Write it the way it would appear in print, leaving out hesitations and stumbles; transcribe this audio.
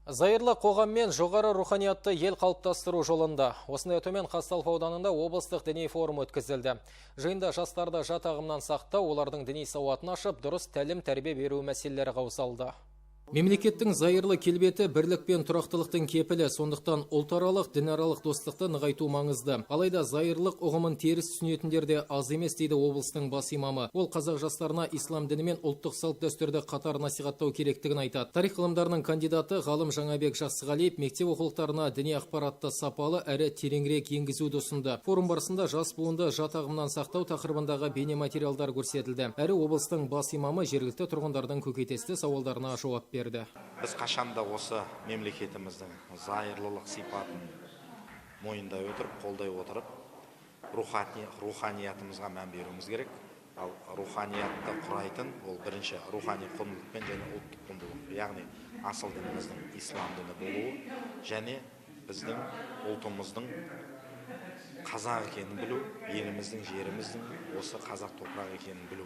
Зайырлы қоғам мен жоғары руханиятты ел қалыптастыру жолында. Осындай атаумен Қазталов ауданында облыстық діни форум өткізілді. Жиында жастарды жат ағымнан сақтау, олардың діни сауатын ашып, дұрыс тәлім тәрбие беру мәселелері қаузалды. Мемлекеттің зайырлы келбеті бірлік пен тұрақтылықтың кепілі, сондықтан ұлтаралық, дінаралық достықты нығайту маңызды. Алайда зайырлық ұғымын теріс түсінетіндер де аз емес, дейді облыстың бас имамы. Ол қазақ жастарына ислам діні мен ұлттық салт дәстүрді қатар насихаттау керектігін айтады. Тарих ғылымдарының кандидаты ғалым Жаңабек Жақсығалиев мектеп оқулықтарына діни ақпаратты сапалы әрі тереңірек енгізуді ұсынды. Форум барысында жас буынды жат ағымнан сақтау тақырыбындағы бейнематериалдар көрсетілді. Әрі облыстың бас имамы жергілікті тұрғындардың көкейтесті сауалдарына жауап берді. Біз қашанда осы мемлекетіміздің зайырлылық сипатын мойындай отырып, қолдай отырып, руханиятымызға мән беруіміз керек. Ал руханиятты құрайтын ол бірінші рухани құндылық пен және ұлттық құндылық, яғни асыл дініміздің ислам діні болуы және біздің ұлтымыздың қазақ екенін білу, еліміздің, жеріміздің осы қазақ топырағы екенін білу.